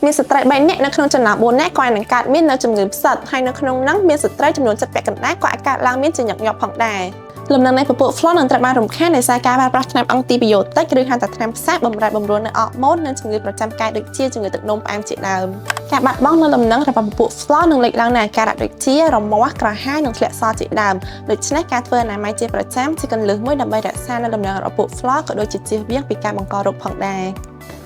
មានស្ត្រី3នាក់នៅក្នុងចំណោម4នាក់ក៏អាចនឹងកើតមាននៅជំងឺផ្សិតហើយនៅក្នុងនោះមានស្ត្រីចំនួន7ពាក់កណ្ដាលក៏អាចកើតឡើងមានជាញឹកញាប់ផងដែរលំនឹងនៃពពួក flore នឹងត្រូវបានរំខានដោយសារការប្រើប្រាស់ថ្នាំអង់ទីប៊ីយោទិកឬហៅថាថ្នាំផ្សាកបំរែបំរួលនៅអរម៉ូននិងជំងឺប្រចាំកាយដូចជាជំងឺទឹកនោមផ្អែមជាដើមការបាត់បង់នៅលំនឹងរបស់ពពួក flore នឹងលេចឡើងនៅអាការៈដូចជារមាស់ក្រហាយនិងធ្លាក់សជាដើមដូច្នេះការធ្វើអនាម័យជាប្រចាំជាគន្លឹះមួយដើម្បីរក្សានៅលំនឹងរបស់ពពួក flore ក៏ដូចជាជៀសវាងពីការបង្ករោគផងដែរ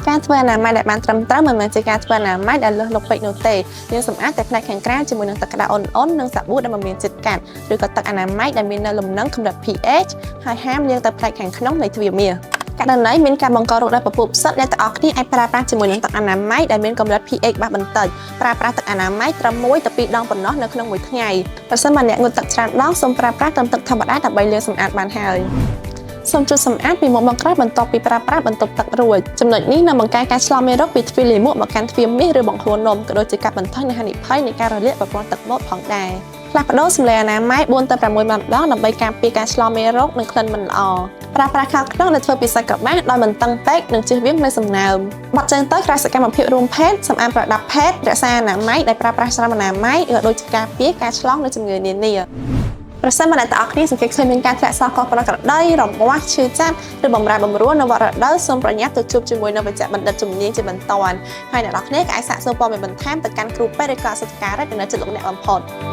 ការធ្វើអនាម័យដែលបានត្រឹមត្រូវមិនមែនជាការធ្វើអនាម័យដែលលើសលុបពេកនោះទេយើងសម្អាតតែផ្នែកខាងក្រៅជាមួយនឹងទឹកក្តៅអ៊ុនៗនិងសាប៊ូដែលមិនមានជាតិកាត់ឬក៏ទឹកអនាម័យដែលមាននៅលំនឹងកម្រិត pH ហើយហាមលាងទៅផ្នែកខាងក្នុងនៃទ្វារមាសករណីមានការបង្ករោគដោយពពួកផ្សិតអ្នកទាំងអស់គ្នាអាចប្រើប្រាស់ជាមួយនឹងទឹកអនាម័យដែលមានកម្រិត pH បាសបន្តិចប្រើប្រាស់ទឹកអនាម័យត្រឹម1ទៅ2ដងប៉ុណ្ណោះនៅក្នុងមួយថ្ងៃប្រសិនបើអ្នកងូតទឹកច្រើនដងសូមប្រើប្រាស់ត្រឹមទឹកធម្មតាដើម្បីលាងសម្អាតបានហើយសូមជូតសម្អាតពីមុខមកក្រោយបន្ទាប់ពីប្រើប្រាស់បន្ទប់ទឹករួចចំណុចនេះនឹងបង្ការការឆ្លងមេរោគពីទ្វារលាមកមកកាន់ទ្វារមាសឬបង្ហួរនំក៏ដូចជាកាត់បន្ថយនូវហានិភ័យនៃការរលាកប្រព័ន្ធទឹកមត់ផងដែរផ្លាស់ប្ដូរសម្លេងអនាម័យ4ទៅ6ម៉ោងម្ដងដើម្បីការពារការឆ្លងមេរោគនិងក្លិនមិនល្អប្រើប្រាស់ខោក្នុងដែលធ្វើពីសាច់ក្របាសដោយមិនតឹងពេកនិងជៀសវាងនៅសំណើមបត់ជើងទៅក្រោយសកម្មភាពរួមភេទសម្អាតប្រដាប់ភេទរក្សាអនាម័យដោយប្រើប្រាស់ស្រោមអនាម័យក៏ដូចជាការពារការឆ្លងនៅជំងឺនានាប្រសិនបើអ្នកទាំងអស់គ្នាសង្កេតឃើញមានការធ្លាក់សកប្រក្រតីរមាស់ឈឺចាប់ឬបំរែបំរួលនៅវដ្តរដូវសូមប្រញាប់ទៅជួបជាមួយនឹងវេជ្ជបណ្ឌិតជំនាញជាបន្ទាន់ហើយអ្នកទាំងអស់គ្នាក៏អាចសាកសួរព័ត៌មានបន្ថែមទៅកាន់គ្រូពេទ្យឬក៏សិក្ខារិកដែលនៅជិតលោកអ្នកបំផុត។